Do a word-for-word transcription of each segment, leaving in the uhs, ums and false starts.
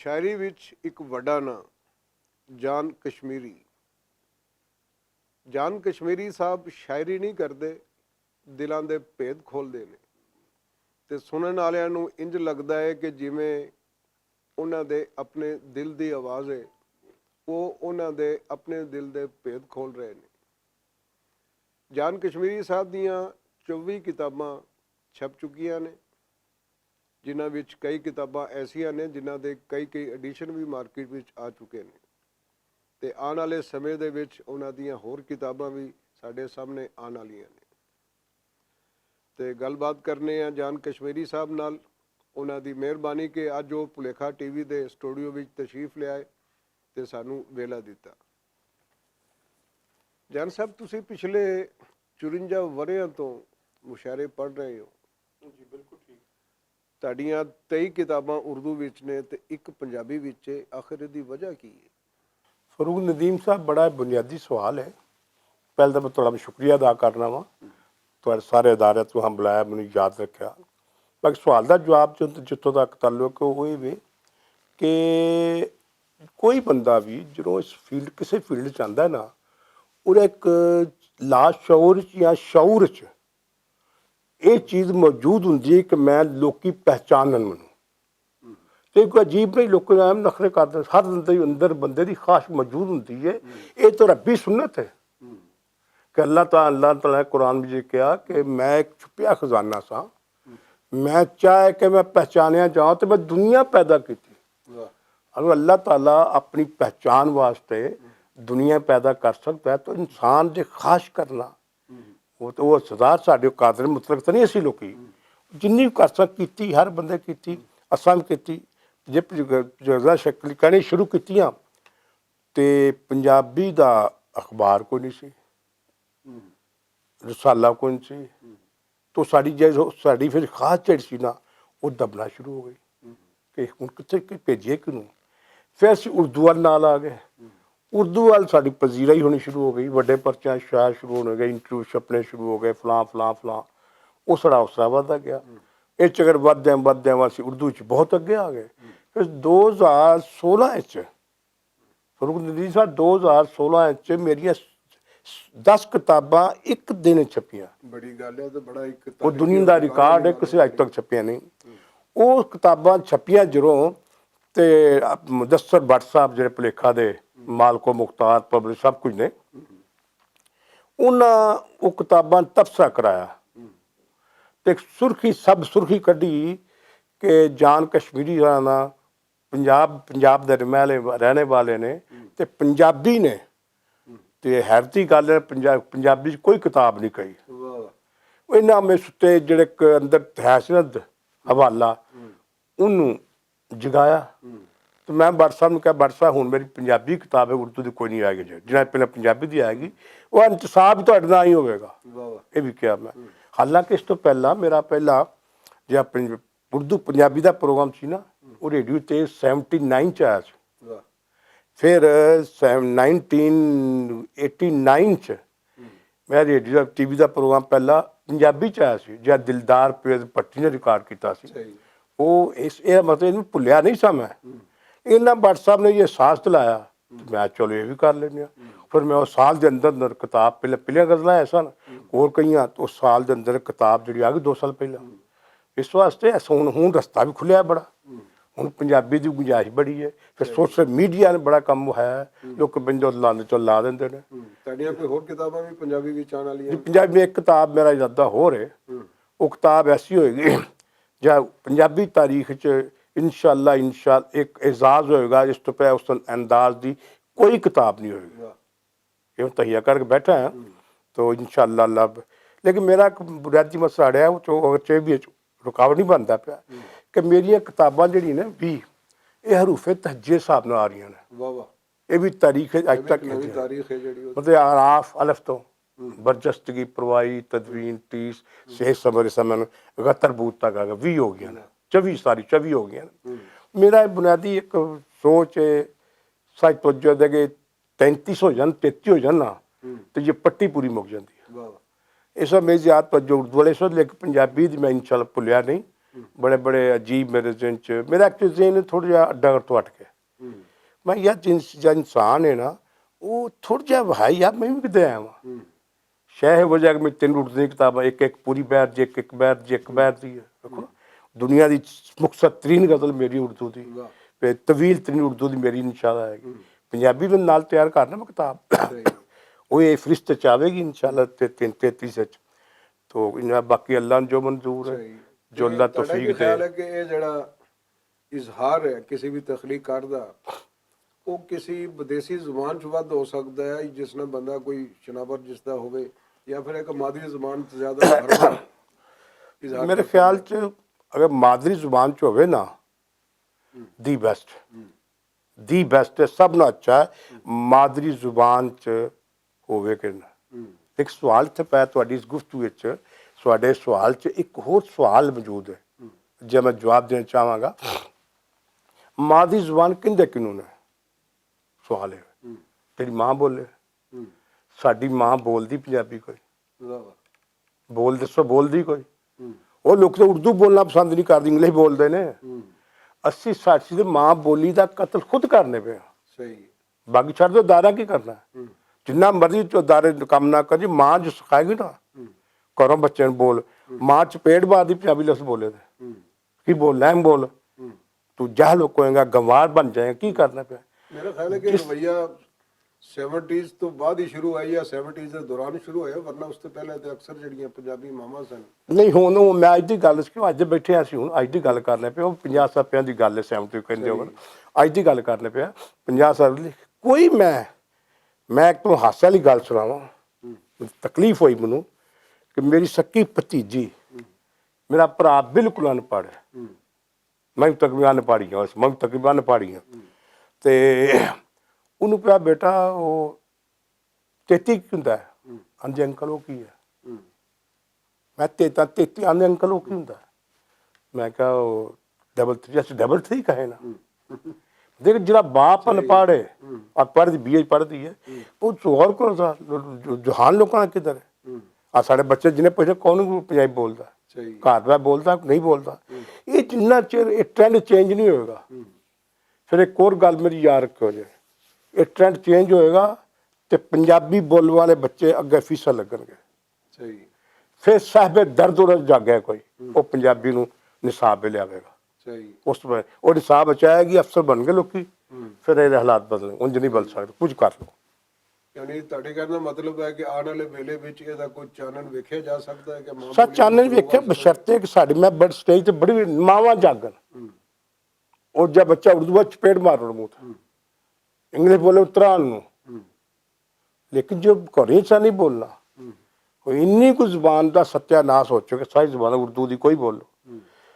شاعری وچ اک وڈا ناں، جان کشمیری۔ جان کشمیری صاحب شاعری نہیں کردے، دلاں دے بھید کھولدے نے۔ تے سنن آلیاں نوں انج لگدا ہے کہ جویں انہاں دے اپنے دل دی آواز ہے، او انہاں دے اپنے دل دے بھید کھول رہے نے۔ جان کشمیری صاحب دیاں چووی کتاباں چھپ چکیاں نے، جنہاں وچ کئی کتاباں ایسیاں نے جنہاں دے کئی کئی ایڈیشن وی مارکیٹ وچ آ چکے نے، تے آن آلے سمے دے وچ انہاں دیاں ہور کتاباں وی ساڈے سامنے آن آلیاں نے۔ تے گل بات کرنے آں جان کشمیری صاحب نال۔ انہاں دی مہربانی کہ اج او پلیکھا ٹی وی دے سٹوڈیو وچ تشریف لے آئے تے سانوں ویلا دتا۔ جان صاحب، تسی پچھلے چرنجا وریاں توں مشاعرے پڑھ رہے ہو۔ تہاڈیاں تئی کتاباں اردو وچ نے تے اک پنجابی وچ ہے، آخر دی وجہ کی ہے؟ فروغ ندیم صاحب، بڑا بنیادی سوال ہے۔ پہلے تو میں تہاڈا شکریہ ادا کرنا وا، تہاڈے سارے ادارے تو ہم بلایا، مینوں یاد رکھیا۔ باقی سوال دا جواب جو جتوں تک تعلق ہے، وہ یہ وے کہ کوئی بندہ بھی جدوں اس فیلڈ، کسے فیلڈ چ آندا ہے نا، اور ایک لاشعور چ یا شعور چ یہ چیز موجود ہوندی ہے کہ میں لوکی پہچانن منوں۔ تے کوئی عجیب نہیں، لوکی نال نخرے کردے، ہر بندے دے اندر بندے دی خواہش موجود ہوندی ہے۔ یہ تو ربی سنت ہے کہ اللہ تعالیٰ، اللہ تعالیٰ نے قرآن وچ یہ کہا کہ میں ایک چھپیا خزانہ سا، میں چاہے کہ میں پہچانیا جاؤں، تو میں دنیا پیدا کیتی۔ اگر اللہ تعالیٰ اپنی پہچان واسطے دنیا پیدا کر سکتا ہے، تو انسان دے خواہش کرنا، وہ تو وہ سردار ساڈے قادر مطلق تو نہیں اسی لوکی۔ جنی بھی قسم کیتی، ہر بندے کیتی، اساں بھی کیتی۔ جے جگہ شکل کہنی شروع کیتیاں، تے پنجابی دا اخبار کوئی نہیں سی، رسالہ کوئی نہیں سی۔ تو ساڈی جے، ساڈی پھر خاص جڑ سی نا، وہ دبنا شروع ہو گئی کہ ہن کتھے کی بھیجیے کینوں۔ پھر اسی اردو وال نال آ گئے۔ اردو وال ساڈی پذیرائی ہونی شروع ہو گئی، وڈے پرچیاں شائع شروع ہونے گئے، انٹرویو چھپنے شروع ہو گئے، فلاں فلاں فلاں۔ اس طرح اس طرح ودھدا گیا۔ اس چکر ودھدے ودھدے اسی اردو چ بہت اگے آ گئے۔ پھر دو ہزار سولہ وچ، فروغ ندیم صاحب، دو ہزار سولہ وچ میریاں دس کتاباں ایک دن چھپیاں۔ بڑی گل ہے، تے بڑا ایک وہ دنیا دا ریکارڈ ہے، کسی اج تک چھپیاں نہیں۔ وہ کتاباں چھپیاں جروں، تے مدثر بٹ صاحب جڑے پلیکھا دے مالک و مختار پبلش سب کچھ نے، انہاں وہ کتاباں تبصرہ کرایا۔ تے ایک سرخی، سب سرخی کڈی کہ جان کشمیری رانا پنجاب، پنجاب دے رہنے والے نے، تے پنجابی نے۔ تے حیرتی گل ہے، پنجاب، پنجابی چ کوئی کتاب نہیں کہی۔ انہاں میں ستے جڑے ک-، اندر ہے سی نا حوالہ، انہوں جگایا۔ تو میں بٹ صاحب نوں کہا، "بٹ صاحب، ہن میری پنجابی کتاب ہے، اردو دی کوئی نہیں آئے گی جی، جنہیں پہلے پنجابی دی آئے گی، وہ انتصاب تہاڈے نال ہی ہوئے گا۔" یہ بھی کہا میں۔ حالانکہ اس تو پہلا میرا پہلا جڑا پنج-، اردو پنجابی دا پروگرام سی نا، وہ ریڈیو تے سیونٹی نائن چ آیا سی۔ پھر سیون-، نائنٹین ایٹی نائن چ میں ریڈیو ٹی وی دا پروگرام پہلا پنجابی چ آیا سی، جا دلدار پیر بھٹی نے ریکارڈ کیتا سی۔ وہ اس، یہ مطلب، انہوں بھولیا نہیں سا میں۔ انہاں بٹ صاحب نے یہ احساس دلایا، میں چلو یہ بھی کر لینے ہاں۔ پھر میں اس سال دے اندر اندر کتاب، پہلے پہلیاں غزلاں ایسا نا، اور کئیاں، تو اس سال دے اندر کتاب جڑی آ گئی دو سال پہلا۔ اس واسطے ایسا ہن، ہن رستہ بھی کھلیا بڑا۔ ہن پنجابی دی گنجائش بڑی ہے۔ پھر سوشل میڈیا نے بڑا کم ہے، لوک بندے لا دے، چل لا دیندے نے۔ تہاڈیاں کوئی ہور کتاباں بھی پنجابی وچ آن والیاں؟ جی، پنجابی میں ایک کتاب میرا ارادہ ہو رہے، وہ کتاب ایسی ہوئے گی جا پنجابی تاریخ چ انشاءاللہ، انشاءاللہ ایک اعزاز ہوئے گا، اس تو پہلے اس انداز دی کوئی کتاب نہیں ہوئے گی۔ یہ میں تہیا کر کے بیٹھا ہاں، تو انشاءاللہ اللہ ب-، لیکن میرا ایک بنیادی مسئلہ ہے، وہ تو اگر چاہے بھی رکاوٹ نہیں بنتا پیا، کہ میری کتاباں جڑی نا بھی، یہ حروف تہجے حساب نال آ رہی ہیں۔ یہ بھی تاریخ ہے، اج تک ہے۔ مطلب، آراف الف تو برجستگی، پروائی، تدوین، تیس، سے سمر سمن، غتر بوت تک آ گیا، وی ہو گیا نا، چوی، ساری چوی ہو گیا نا۔ میرا بنیادی ایک سوچ ہے، سچ توجہ دے کہ تینتیس ہو جان، تینتی ہو جان نا، تو یہ پٹی پوری مک جاندی ہے۔ اس وقت میری زیادہ توجہ اردو والے، اس وقت، لیکن پنجابی دی میں انشاءاللہ بھولیا نہیں۔ بڑے بڑے عجیب میرے ذہن چ، میرا ایکچولی ذہن تھوڑا جہا اڈا کر تو ہٹ کے۔ میں یار جن- جا انسان ہے نا، وہ تھوڑا جہا ہے یار، میں بھی کدے آیا ہاں۔ شاید ہو جائے کہ میں تین اردو دی کتاباں، ایک ایک پوری بیت جی، ایک ایک بیت جی، ایک بیت دی ہے۔ دیکھو نا، دنیا دی مختصر ترین غزل میری اردو دی، تے طویل ترین اردو دی میری انشاءاللہ ہے۔ پنجابی میں نال تیار کرنا میں کتاب۔ وہ یہ فرشتے چاہے گی انشاءاللہ تے تین تینتیس وچ۔ تو انہاں باقی اللہ نے جو منظور ہے، جو اللہ توفیق دے۔ خیال ہے کہ یہ جڑا اظہار ہے کسی بھی تخلیق کار دا، وہ کسی بدیسی زبان چ ود ہو سکدا ہے، جس نال بندہ کوئی شناور جس دا ہووے، یا پھر ایک مادری زبان چ زیادہ ہر وقت اظہار میرے کر خیال سکدا ہے۔ چ اگر مادری زبان چ ہووے نا، دی بیسٹ، دی بیسٹ ہے، سب نال اچھا ہے مادری زبان چ ہووے کہ نہ۔ ایک سوال اتھے پیا تہاڈی اس گفتگو وچ، تہاڈے سوال چ ایک ہور سوال موجود ہے، جے میں جواب دینا چاہواں گا۔ ماں دی زبان کہندے کنوں نے؟ سوال ہے۔ تیری ماں بولے؟ ساڈی ماں بولدی پنجابی کوئی؟ بول دسو، بولدی کوئی؟ وہ لوگ تو اردو بولنا پسند نہیں کردے، انگلش بولدے نے۔ اسی ساڈی تے ماں بولی دا قتل خود کرنے پے ہاں۔ باقی چھڈ دو، دارا کی کرنا ہے؟ جنہ مرضی چو دارے کم نہ کر جی، ماں جو سکھائے گی نا، کرو بچے نوں بول، ماں چپیڑ مار دی پنجابی لفظ بولے تے۔ کی بول لیں بول؟ تو جہل کوئیں گا، گنوار بن جائیں، کی کرنا پیا؟ میرا خیال ہے کہ رویہ سیونٹیز تو بعد ہی شروع ہویا یا سیونٹیز دے دوران شروع ہویا، ورنہ اس سے پہلے تے اکثر جڑیاں پنجابی ماما سن۔ نہیں، ہن او میں اج دی گل، کیوں اج دے بیٹھے اسی، ہن اج دی گل کرنے پے، او پنجاہ سال پہلے دی گل ہے، سیونٹی کہندے ہو۔ اج دی گل کرنے پے، پنجاہ سال دی۔ کوئی میں، میں ایک تو ہاسے والی گل سناواں، تکلیف ہوئی مینوں کہ میری سکی بھتیجی، میرا بھرا بالکل ان پڑھ ہے۔ میں تقریباً ان پڑھ ہی ہاں، میں تقریباً ان پڑھ ہی ہاں۔ تے انہوں کہا، "بیٹا، وہ تیتی کی ہوندا ہے؟" "ہاں جی انکل، وہ کی ہے؟" میں تیتا، تیتی آندے، "انکل، وہ کی ہوندا ہے؟" میں کہا، "وہ ڈبل تھری۔" اچھا، ڈبل تھری کہے نا۔ دیکھ، جڑا باپ ان پڑھ ہے، اور پڑھ دی، بی اے پڑھ دی ہے، وہ تو اور کون سا جو-، جوان لوکاں نال کدھر ہے؟ آ ساڈے بچے جنہیں پوچھے، کون کو پنجابی بولدا؟ گھر میں بولدا، نہیں بولدا۔ یہ جنہ چر یہ ٹرینڈ چینج نہیں ہوئے گا، پھر ایک اور گل میری یاد رکھو جی، یہ ٹرینڈ چینج ہوئے گا تے پنجابی بولن والے بچے اگے فیسر لگن گے۔ پھر صاحب درد اور جاگے کوئی، وہ پنجابی نوں نصاب لے آوے گا۔ اس میں وہ نصاب بچائے گی، افسر بن گئے لوکی، پھر یہ حالات بدلے، انج نہیں بدل سکتے، کچھ کر لو۔ یعنی تہاڈے کہن دا مطلب ہے کہ آن والے ویلے وچ ایہدا کوئی چانن ویکھیا جا سکدا ہے کہ ماں سر، بولی چانن ویکھیا، بشرطے کہ ساڈی، میں بڑ سٹیج تے بڑی ماواں جاگن۔ اور جب بچہ اردو وچ چپیڑ مارن منہ تے، انگلش بولے اتران نو۔ لیکن جو گھریں چا نہیں بولنا، کوئی انی کو زبان دا ستیہ ناس ہو چکے، ساری زبان اردو دی کوئی بولو۔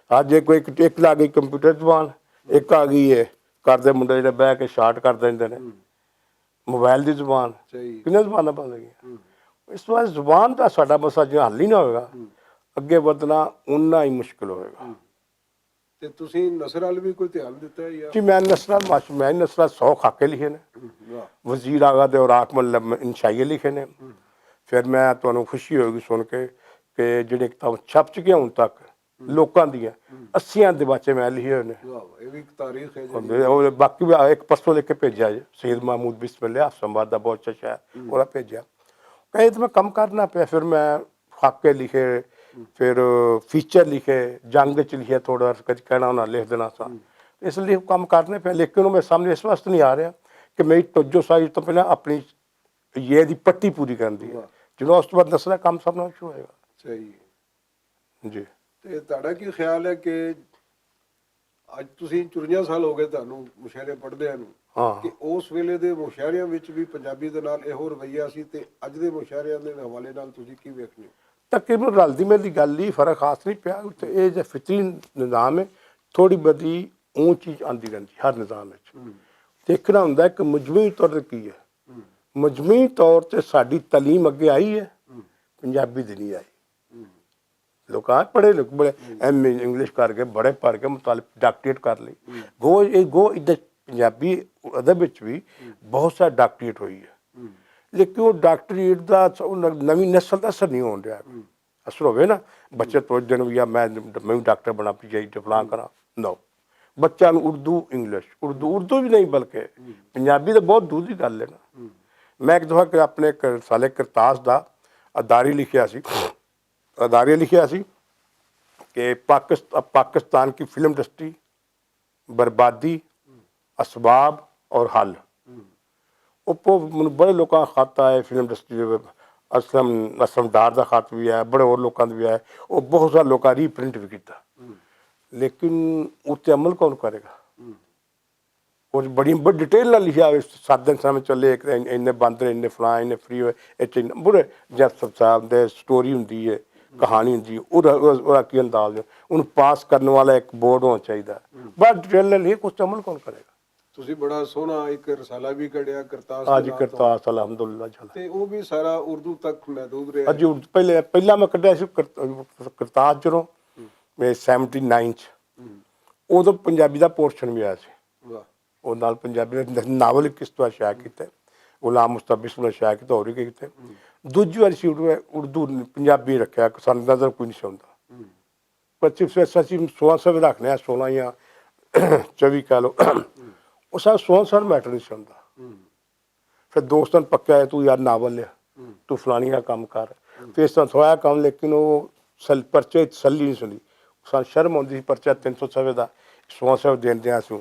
آج یہ کوئی ایک، ایک لا گئی کمپیوٹر زبان، ایک آ گئی ہے، کر دے منڈے جڑے بہ کے شارٹ کر دیندے نے۔ موبائل دی زبان، کتنے زباناں بن گئی؟ اس واسطے زبان دا ساڈا مسئلہ جے حل ہی نہ ہوئے گا، اگے ودھنا اُنا ہی مشکل ہوئے گا۔ تے تسی نثر ال وی کوئی دھیان دتا ہے یا؟ جی، میں نثر ال، ماش-، میں نثر ال سو خاکے لکھے نے۔ وزیر آغا دے اوراق مطلب انشائیے لکھے نے۔ پھر میں تانوں خوشی ہوئے گی سن کے کہ جڑے کتاب چھپ چکے ہن تک لوکاں دیاں، اسیاں دے بچے میں لکھے ہوئے نے۔ واہ، واہ، یہ بھی ایک تاریخ ہے جی۔ اور باقی بھی ایک پرسوں لکھ کے بھیجا جی، سید محمود بسم اللہ، اسلام آباد دا بہت اچھا شاعر، انہاں بھیجا۔ کہیں تو میں کم کرنا پیا، پھر میں خاکے لکھے، پھر فیچر لکھے، جنگ چ لکھے، تھوڑا کچھ کہنا ہونا لکھ دینا سا۔ اس لیے کم کرنے پے، لیکن وہ میرے سامنے اس واسطے نہیں آ رہا کہ میری توجہ ساری تو پہلے اپنی یہ دی پٹی پوری کرن دی ہے۔ جنہوں اس تو بعد نسل کم سب نال شروع ہوئے گا۔ صحیح۔ جی۔ تے تہاڈا کی خیال ہے کہ اج تسی چرنجا سال ہو گئے تہانوں مشاعرے پڑھدے نوں، ہاں۔ کہ اس ویلے دے مشاعریاں وچ بھی پنجابی دے نال ایہو رویہ سی تے اج دے مشاعریاں دے حوالے نال تسی کی ویکھنے ہو؟ تقریباً رلدی ملدی گل ہی، فرق خاص نہیں پیا۔ تے اے جے فطری نظام ہے، تھوڑی بدی اون چیز آندی رہندی ہر نظام وچ۔ دیکھنا ہوندا ہے کہ مجموعی طور تے کی ہے۔ مجموعی طور تے ساڈی تعلیم اگے آئی ہے، پنجابی دی نہیں آئی۔ لوکاں پڑھے لکھ بڑے، ایم اے انگلش کر کے، بڑے پڑھ کے مطالب ڈاکٹریٹ کر لی۔ گو، یہ گو ادھر پنجابی ادب وچ بھی بہت سارا ڈاکٹریٹ ہوئی ہے۔ لیکن وہ ڈاکٹریٹ دا س-، وہ ن-، نوی نسل دا اثر نہیں ہون رہا۔ اثر ہوئے نا، بچے تو دن یا میں میں ڈاکٹر بنا پی جائی ڈفلان کرا۔ نو، بچہ نوں اردو انگلش، اردو اردو بھی نہیں بلکہ پنجابی تو بہت دور دی گل ہے نا۔ میں ایک دفعہ کہ اپنے ایک رسالے کرتاس دا اداری لکھیا سی، اداری لکھیا سی کہ پاکست- پاکستان کی فلم انڈسٹری، بربادی، اسباب اور حل۔ اوپو مینوں بڑے لوکاں دا خط آئے، فلم انڈسٹری دے، اسلم اسلم ڈار دا خط بھی آیا، بڑے ہور لوکاں دا بھی آیا۔ او بہت سارے لوکاں ری پرنٹ بھی کیتا۔ لیکن اتنے عمل کون کرے گا؟ اور بڑی بڑی ڈیٹیل نال لکھیا ہوئے، سات دن سامنے چلے، ایک دن انہیں باندر، انہیں فلاں، انہیں فری ہوئے، اچ انہیں بڑے جیسے صاحب دے سٹوری ہوندی ہے، کہانی ہوندی ہے، اور اور کی انداز ہے؟ انہوں پاس کرنے والا ایک بورڈ ہونا چاہیے۔ بڑا ڈیٹیل نال لکھیا، اس تے عمل کون کرے گا؟ تسی بڑا سوہنا ایک رسالہ بھی کڈیا کرتاس دے ناں توں۔ کرتاس الحمدللہ چلا۔ تے او بھی سارا اردو تک محدود رہیا۔ اجی اردو پہلے پہلا میں کڈیا سی کرت- کرتاس جروں، میں سیونٹی نائن چ۔ ادو پنجابی دا پورشن بھی آیا سی۔ واہ۔ او نال پنجابی دا ناول کس طرح شائع کیتا ہے، غلام مصطفی بسم اللہ شائع کیتا، ہور وی کیتا ہے۔ دوجی واری سی اردو اردو پنجابی رکھیا، سانوں نظر کوئی نہیں سی آوندا۔ پچیس سو ایسا سی سولہ سو رکھنے آ، سولہ یا چوبی کہہ لو، اس سال سولہ سو میٹر نہیں سی آوندا۔ پھر دوستاں نے پکیا ہے، تو یار ناول لیا، تو فلانی کا کام کر۔ پھر اس طرح تھوڑا کام، لیکن وہ سل پرچے تسلی نہیں سنی۔ سان شرم آتی سی، پرچہ تین سو سوے دا، سو سو دین دیا سو۔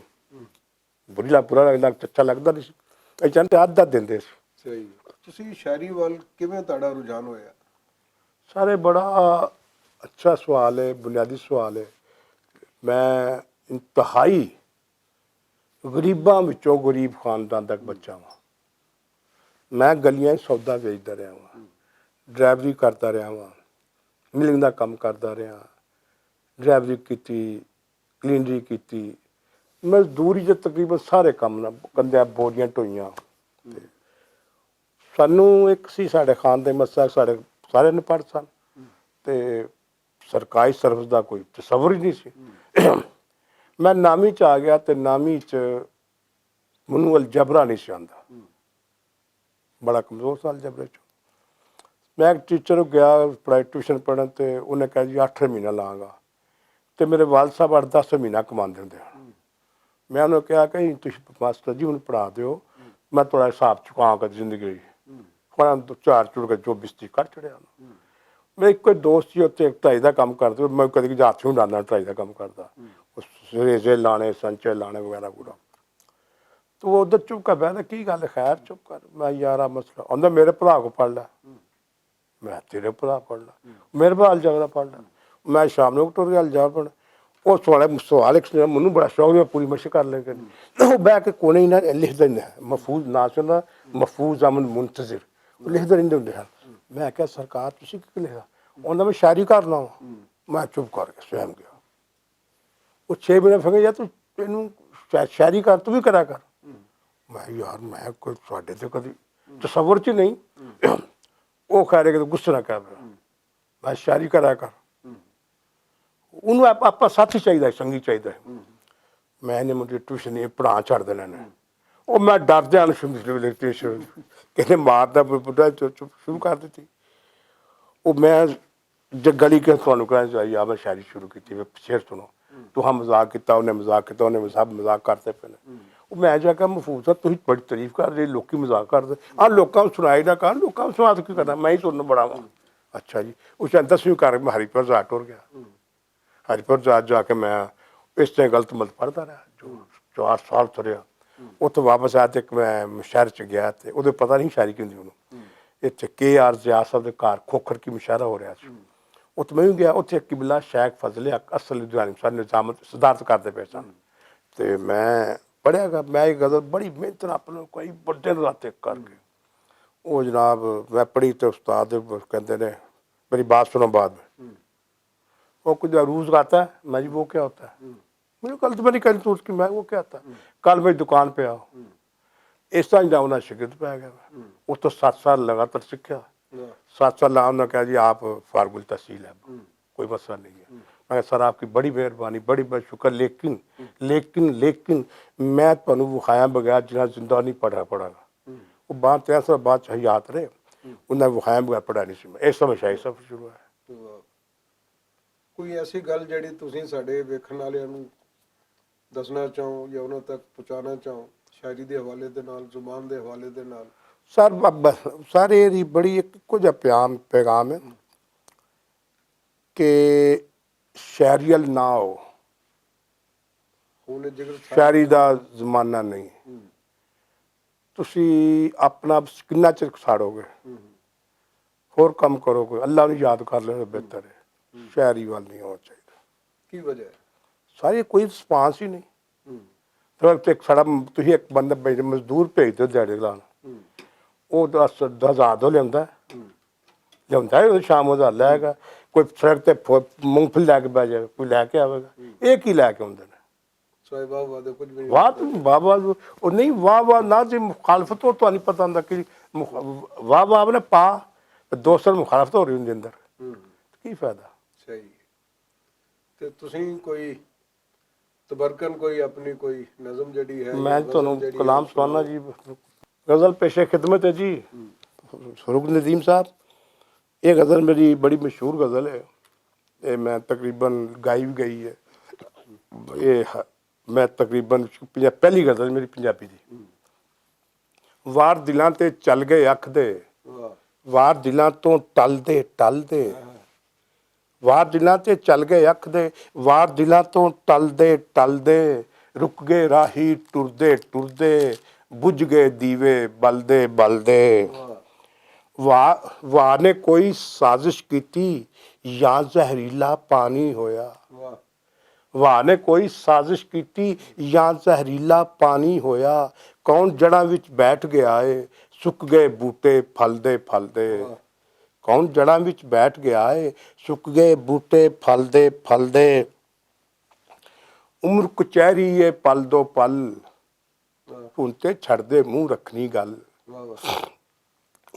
بری لگ برا لگدا، اچھا لگدا نہیں سی۔ اے چاہندے آدھا دین دے سی۔ صحیح۔ تسی شاعری وال کیویں تہاڈا رجحان ہویا؟ سارے بڑا اچھا سوال ہے، بنیادی سوال ہے۔ میں انتہائی غریباں وچوں غریب خاندان تک بچا ہاں۔ میں گلیاں وچ سودا ویچدا رہیا ہاں، ڈرائیوری کردا رہیا ہاں، ملنگ دا کم کردا رہیا ہاں، ڈرائیوری کیتی، کلینری کیتی، مزدوری دے تقریباً سارے کم نہ کندے بوریاں ٹوئیاں۔ سانوں ایک سی ساڈے خان دے مسئلہ، ساڈے سارے نپڑ سن تے سرکاری سروس دا کوئی تصور ہی نہیں سی۔ میں نامی چ آ گیا تے نامی چ منو الجبرا نہیں سی آندا۔ بڑا کمزور سا الجبرے چ۔ میں ایک ٹیچر گیا پڑھائی ٹیوشن پڑھن تے انہیں کہا جی اٹھ مہینہ لاں گا۔ تے میرے والد صاحب اٹھ دس مہینہ کماندے ہوندے ہن۔ میں انہوں نے کہا کہ تسی ماسٹر جی ہن پڑھا دیو، میں تھوڑا حساب چکاں کر زندگی ہوئی۔ فلاں دو چار چڑ کے جو بستی کر چڑیا۔ میرے کوئی دوست جی اتنے ٹرائی دا کام کردا، میں کدی کدی ہاتھ ہی ڈالنا ٹرائی دا کام کردا۔ اس ریزے لانے، سنچے لانے وغیرہ پورا۔ تو وہ ادھر چپ کر بہنا، کی گل ہے؟ خیر چپ کر، میں یارا مسئلہ آندا میرے بھرا کو پڑھ لے۔ میں تیرے بھرا پڑھ لے، میرے بھرا الجبرا پڑھ لے۔ میں شام نوں ٹر گیا الجبرا پڑھ۔ اس والے سوال ایک سوال مینوں بڑا شوق، میں پوری مشق کر لے کر۔ وہ بہ کے کونے ہی نہ لکھ دینا، محفوظ نہ سنا، محفوظ امن منتظر۔ وہ لکھ دے رہندے ہوندے ہن۔ میں کہا سرکار تسی کی لکھا؟ انہاں میں شاعری کرنا وا۔ میں چپ کر کے سہم گیا۔ وہ چھ مہینے پھر یار تو اینوں شاعری کر، تو بھی کرا کر۔ میں یار میں کوئی ساڈے تے کدی تصور چ نہیں۔ وہ خیر ہے کہ غصہ نہ کر۔ میں شاعری کرا کر۔ انہوں آپ آپ ساتھی چاہیے، سنگی چاہیے۔ میں نے مجھے ٹیوشن یہ پڑھا چھڑ دینا نے۔ وہ میں ڈردیا نوں شروع شروع لکھتی شروع کہنے ماردا بڑا شروع کر دیتی۔ وہ میں جے گلی کے تھانوں کہنا چاہیے، میں شاعری شروع کیتی، میں شعر سنو۔ تو ہم مذاق کیتا، انہیں مذاق کیتا، انہیں سب مذاق کرتے پے نے۔ وہ میں جا کے محفوظ تھا، تسی بڑی تعریف کر رہے، لوکی مذاق کر دے۔ آ لوکاں نوں سنائی نہ کر، لوکاں نوں سنا تے کی کرنا، میں ہی سننا بڑا واں۔ اچھا جی، اس نے دسویں کر میں ہری پرزا ٹر گیا۔ ہری پرزا جا کے میں اس تے غلط مت پڑھدا رہیا، جو چار سال تریا۔ اتھوں واپس آیا تے میں شہر چ گیا تے اودے پتہ نہیں شاعری کیوں دی انہوں۔ اتھے کے آر ضیاء صاحب دے گھر کھوکھر کی مشاعرہ ہو رہیا سی۔ اتھے میں وی گیا، اتھے قبلہ شیخ فضل حق اصل لدھیانوی صاحب نظام صدارت کردے پئے سن۔ تے میں پڑھیا گیا، میں یہ غزل بڑی محنت نال اپنے کوئی بڑے رات کر کے۔ او جناب، میں پڑھی تے استاد کہندے نے، میری بات سنو بعد میں۔ وہ کچھ عروض گاتا ہے، میں جی وہ کیا ہوتا ہے؟ مجھے کل تو میں نہیں کری تو اس کی، میں وہ کیا ہوتا ہے؟ کل میری دکان پہ آؤ۔ اس طرح جناب انہاں شگرد پہ گیا۔ اس تو سات سال لگاتار سیکھا۔ سات سال انہوں نے کہا جی آپ فارغ التحصیل ہے، کوئی مسئلہ نہیں ہے۔ میں کہا سر آپ کی بڑی مہربانی، بڑی بڑی شکر، لیکن لیکن لیکن میں تانوں وکھایا بغیر جنہاں زندہ نہیں پڑھا پڑھا گا۔ وہ بات تین سال بعد چاہے یاد رہے، انہاں وکھایا بغیر پڑھا نہیں سی میں۔ اس سمجھ آئی سب شروع ہے۔ کوئی ایسی گل جیہڑی تسیں ساڈے ویکھن آلیاں نوں دسنا چاہو یا انہاں تک پہنچانا چاہو، شاعری دے حوالے دے نال، زبان دے حوالے دے نال؟ سر، ب- ب- سر، یہ دی بڑی ایک، ایکو جہا پیام، پیغام ہے کہ شاعری ال نہ ہو۔ خون جگر ساڈا شاعری دا زمانہ نہیں۔ ہوں۔ تسی اپنا کنا چر ساڑو گے؟ ہوں۔ ہور کم کرو گے، اللہ نوں یاد کر لینا بہتر ہے۔ ہوں۔ شاعری وال نہیں ہونا چاہیے۔ کی وجہ ہے؟ ساری کوئی رسپانس ہی نہیں۔ ہوں۔ پھر تے ساڑا، تسی ایک بندہ بھیج، مزدور بھیج دو دیہڑے لان۔ ہوں۔ او دس، دس ہزار دو لیاندا ہے۔ ہوں۔ لیاندا ہے، او شام ہزار لے گا۔ کوئی سڑک تے پھو-، مونگ پھل لے کے بہ جائے، کوئی لے کے آوے گا۔ ہوں۔ یہ کی لے کے آوندے نے؟ سوائے واہ واہ دے کچھ بھی نہیں واہ ہوتا۔ تو واہ واہ، او نہیں، واہ واہ نہ جی، مخالفت ہو تو نہیں پتہ ہوندا کہ مخ-، واہ واہ نے پا، دوسر مخالفت ہو رہی ہوندی اندر۔ ہوں۔ کی فائدہ؟ صحیح۔ تے تسیں کوئی تبرکن کوئی اپنی کوئی نظم جڑی ہے یا میں غزل تانوں جڑی ہے، کلام سنانا جی، غزل پیش خدمت ہے جی۔ ہوں۔ سروگ ندیم صاحب، یہ غزل میری بڑی مشہور غزل ہے۔ یہ میں تقریباً گائی بھی گئی ہے۔ یہ ہ-، میں تقریباً پنجا-، پہلی غزل میری پنجابی دی۔ ہوں۔ وار دلاں تے چل گئے اکھ دے، واہ۔ وار دلاں تو ٹل دے، ٹل دے۔ ہاں۔ وار دلاں تے چل گئے اکھ دے، وار دلاں تو ٹل دے، ٹل دے۔ رک گئے راہی ٹردے، ٹردے۔ بجھ گئے دیوے بلدے، بلدے۔ واہ۔ واہ، واہ نے کوئی سازش کیتی یا زہریلا پانی ہویا۔ واہ۔ واہ نے کوئی سازش کیتی یا زہریلا پانی ہویا، کون جڑاں وچ بیٹھ گیا اے، سک گئے بوٹے پھل دے، پھل دے۔ واہ۔ کون جڑاں وچ بیٹھ گیا اے، سک گئے بوٹے پھل دے، پھل دے۔ عمر کچہری اے پل دو پل، ہن تے چھڑ دے منہ رکھنی گل۔ واہ واہ۔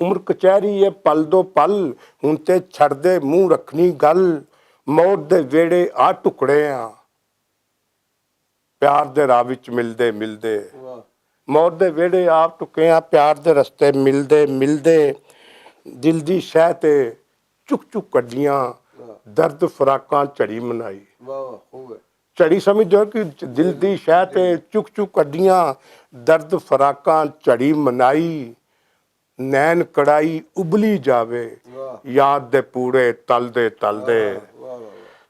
عمر کچہری اے پل دو پل، ہن تے چھڑ دے منہ رکھنی گل۔ موت دے ویڑے آ ٹکڑے آں، پیار دے راہ وچ ملدے ملدے۔ واہ۔ موت دے ویڑے آ ٹکے آں، پیار دے رستے ملدے ملدے۔ دل دی شہ تے چک چک کڈیاں، واہ۔ درد فراقاں جھڑی منائی۔ واہ واہ، خوب ہے۔ جھڑی سمجھ دو کہ دل دی شہ تے چک چک کڈیاں، درد فراقاں جھڑی منائی۔ نین کڑائی ابلی جاوے، واہ۔ یاد دے پوڑے تل دے، تل دے۔ واہ واہ واہ۔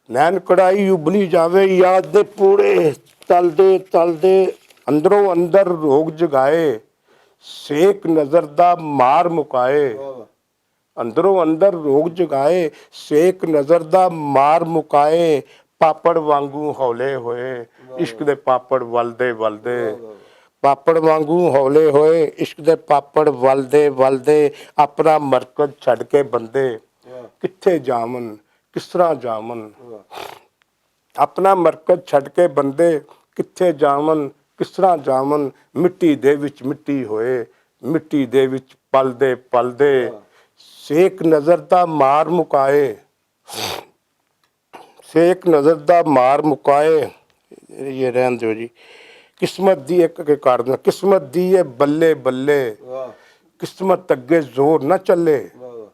نین کڑائی ابلی جاوے، یاد دے پوڑے تل دے، تل دے۔ اندروں اندر روگ جگائے، سیک نظر دا مار مکائے۔ واہ واہ۔ اندروں اندر روگ جگائے، سیک نظر دا مار مکائے۔ پاپڑ وانگوں ہولے ہوئے، واہ۔ عشق دے پاپڑ ولدے ولدے۔ واہ واہ واہ۔ پاپڑ وانگوں ہولے ہوئے، عشق دے پاپڑ ولدے ولدے۔ اپنا مرکز چھڈ کے بندے، واہ۔ کتھے جاون، کس طرح جاون؟ واہ۔ اپنا مرکز چھڈ کے بندے، کتھے جاون، کس طرح جاون؟ مٹی دے وچ مٹی ہوئے، مٹی دے وچ پلدے پلدے۔ واہ۔ سیک نظر دا مار مکائے، سیک نظر دا مار مکائے۔ یہ رہن دیو جی۔ قسمت دی ایک، ایک کار دے، قسمت دی اے بلے بلے۔ واہ۔ قسمت اگے زور نہ چلے۔ واہ واہ۔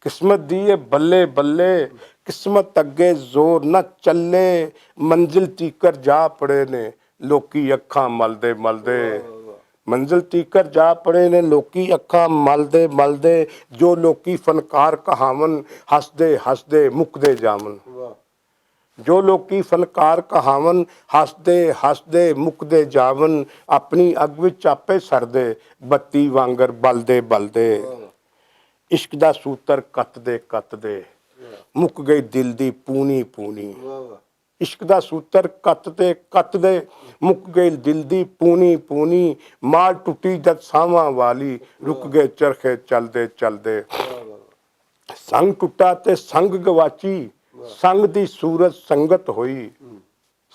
قسمت دی اے بلے بلے، قسمت اگے زور نہ چلے۔ منزل تیکر جا پڑے نے لوکی اکھاں ملدے ملدے۔ واہ واہ واہ۔ منزل تیکر جا پڑے نے لوکی اکھاں ملدے ملدے۔ جو لوکی فنکار کہاون، ہسدے ہسدے مکدے جاون۔ واہ۔ جو لوکی فنکار کہاون، ہسدے ہسدے مکدے جاون۔ اپنی اگ وچ آپے سڑدے، بتی وانگر بلدے بلدے۔ واہ واہ۔ عشق دا سوتر کت دے کت دے، واہ۔ مک گئی دل دی پونی پونی۔ واہ واہ۔ عشق دا سوتر کت دے کت دے، مک گئی دل دی پونی پونی۔ مال ٹٹی جد ساواں والی، رک گئے چرخے چلدے چلدے۔ واہ واہ۔ سنگ ٹٹا تے سنگ گواچی، واہ۔ سنگ دی صورت سنگت ہوئی۔ ہم۔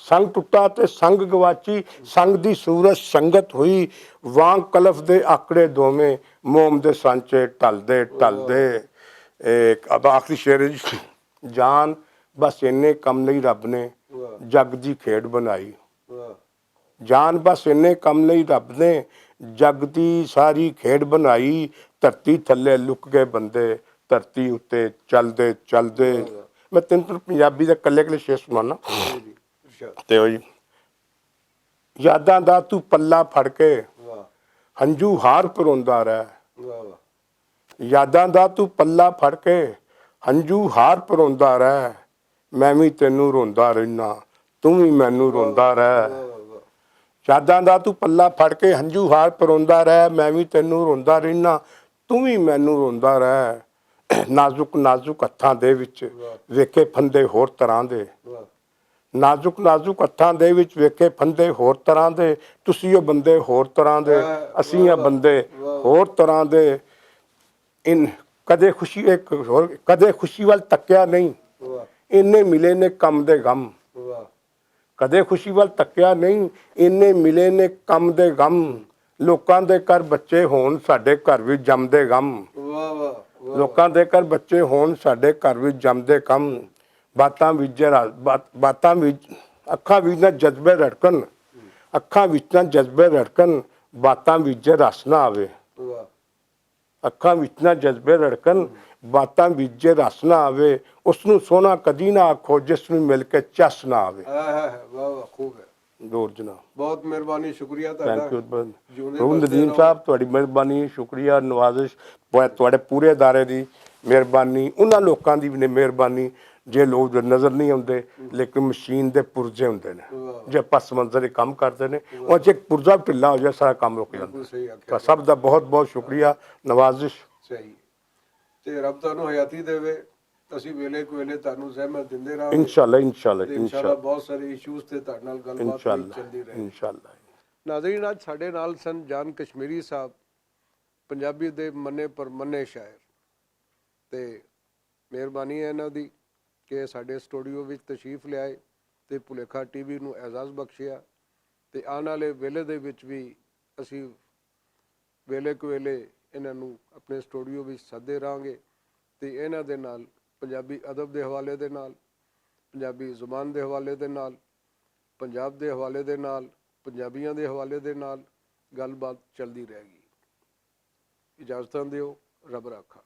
سنگ ٹٹا تے سنگ گواچی، سنگ دی صورت سنگت ہوئی۔ وانگ کلف دے آکڑے دوویں، موم دے سانچے ٹلدے ٹلدے۔ واہ۔ اے، اب آخری شعر ہے جی۔ جان بس اینے کم نہیں رب نے، واہ۔ جگ دی کھیڈ بنائی۔ واہ۔ جان بس اینے کم نہیں رب نے، جگ دی ساری کھیڈ بنائی۔ دھرتی تھلے لک گئے بندے، دھرتی اتے چلدے چلدے۔ واہ واہ۔ میں تین تین پنجابی دے کلے کلے شعر سنانا۔ تے او جی، یاداں دا تو پلہ پھڑ کے ہنجو ہار پروندا رہ۔ یاداں دا تو پلہ پھڑ کے ہنجو ہار پروندا رہ۔ میں وی تینوں روندا رہنا، توں وی مینوں روندا رہ۔ یاداں دا تو پلہ پھڑ کے ہنجو ہار پروندا رہ، میں وی تینوں روندا رہنا، توں وی مینوں روندا رہ۔ نازک نازک ہتھاں دے وچ ویکھے پھندے ہور طرح دے۔ نازک نازک ہتھاں دے وچ ویکھے پھندے ہور طرح دے۔ تسی او بندے ہور طرح دے، اسی آ بندے ہور طرح دے۔ ان کدے خوشی، ایک ہور، کدے خوشی وال تکیا نہیں، انہیں ملے نے کم دے غم۔ کدے خوشی وال تکیا نہیں، انہیں ملے نے کم دے غم۔ لوکاں دے گھر بچے ہون، ساڈے گھر وی جم دے غم۔ لوکاں دے گھر بچے ہون، ساڈے گھر وی جم دے غم۔ باتاں وچ جے رس، بات-، باتاں وچ، اکھاں وچ نہ جذبے رڑکن، اکھاں وچ نہ جذبے رڑکن، باتاں وچ جے رس نہ آوے۔ اکھاں وچ نہ جذبے رڑکن، باتاں وچ جے رس نہ آوے، اس نوں سوہنا کدی نہ آکھو، جس نوں مل کے چس نہ آوے۔ ہاں، ہاں، ہاں، واہ، واہ، خوب ہے۔ دور جناب۔ بہت مہربانی، شکریہ تہاڈا۔ تھینک یو۔ جیوندے پربھو وسدے ندیم رہو۔ صاحب، تہاڈی مہربانی، شکریہ، نوازش، پورے، تہاڈے پورے ادارے دی مہربانی، انہاں لوکاں دی وی مہربانی، جے لوگ جو نظر نہیں آندے، لیکن مشین دے پرزے ہوندے نے۔ واہ۔ جے پس منظر ہی کم کردے نے، واہ۔ اور جے پرزا ڈھلا ہو جائے، سارا کم رک جاندا۔ بالکل صحیح آکھیا۔ سب دا بہت بہت شکریہ، نوازش۔ صحیح۔ تے رب تانوں حیاتی دے وے، اسی ویلے کو ویلے تانوں زحمت دیندے رہاں گے۔ انشاءاللہ، انشاءاللہ، تے انشاءاللہ انشاءاللہ۔ بہت سارے ایشوز تے تہاڈے نال گل بات وی انشاءاللہ، چلدی رہے۔ انشاءاللہ۔ ناظرین، اج ساڈے نال سن جان کشمیری صاحب، پنجابی دے منے پر منے شاعر۔ تے مہربانی ہے انہاں دی کہ ساڈے سٹوڈیو وچ تشریف لے آئے تے بھلیکھا ٹی وی نوں اعزاز بخشیا۔ تے آن والے ویلے دے وچ وی اسی ویلے کویلے انہاں نوں اپنے سٹوڈیو وچ سدے رہاں گے تے انہاں دے نال پنجابی ادب دے حوالے دے نال، پنجابی زبان دے حوالے دے نال، پنجاب دے حوالے دے نال، پنجابیاں دے حوالے دے نال گل بات چلدی رہے گی۔ اجازتاں دیو، رب رکھا۔